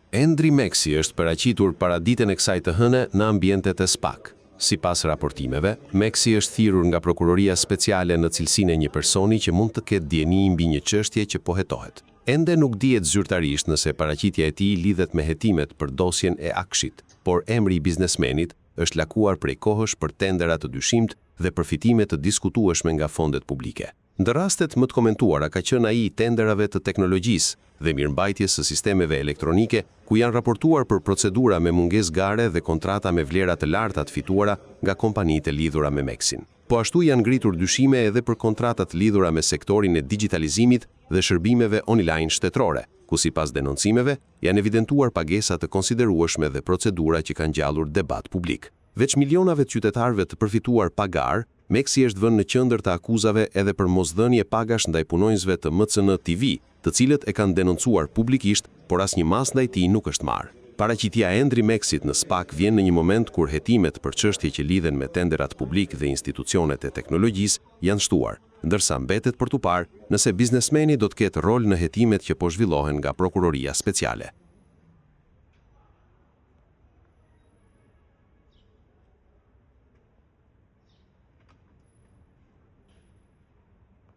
Endri Meksi është paraqitur paraditen e kësaj të hëne në ambientet e SPAK. Sipas raportimeve, Meksi është thirrur nga Prokuroria Speciale në cilësinë e një personi që mund të ketë dijeni mbi një çështje që po hetohet. Ende nuk dihet zyrtarisht nëse paraqitja e tij lidhet me hetimet për dosjen e AKSHI-t, por emri i biznesmenit është lakuar prej kohësh për tendera të dyshimtë dhe përfitime të diskutueshme nga fondet publike. Ndër rastet më të komentuara ka qenë ai i tenderave të teknologjisë dhe mirëmbajtjes së sistemeve elektronike, ku janë raportuar për procedura me mungesë gare dhe kontrata me vlera të larta të fituara nga kompanitë e lidhura me Meksin. Po ashtu janë ngritur dyshime edhe për kontrata të lidhura me sektorin e digjitalizimit dhe shërbimeve online shtetërore, ku sipas denoncimeve janë evidentuar pagesa të konsiderueshme dhe procedura që kanë ngjallur debat publik. Veç milionave të qytetarëve të përfituar pa garë, Meksi është vënë në qendër të akuzave edhe për mosdhënie pagash ndaj punonjësve të MCN TV, të cilët e kanë denoncuar publikisht, por asnjë masë ndaj tij nuk është marrë. Paraqitja e Endri Meksit në SPAK vjen në një moment kur hetimet për çështje që lidhen me tenderat publik dhe institucionet e teknologjisë janë shtuar, ndërsa mbetet për t'u parë nëse biznesmeni do të ketë rol në hetimet që po zhvillohen nga Prokuroria Speciale.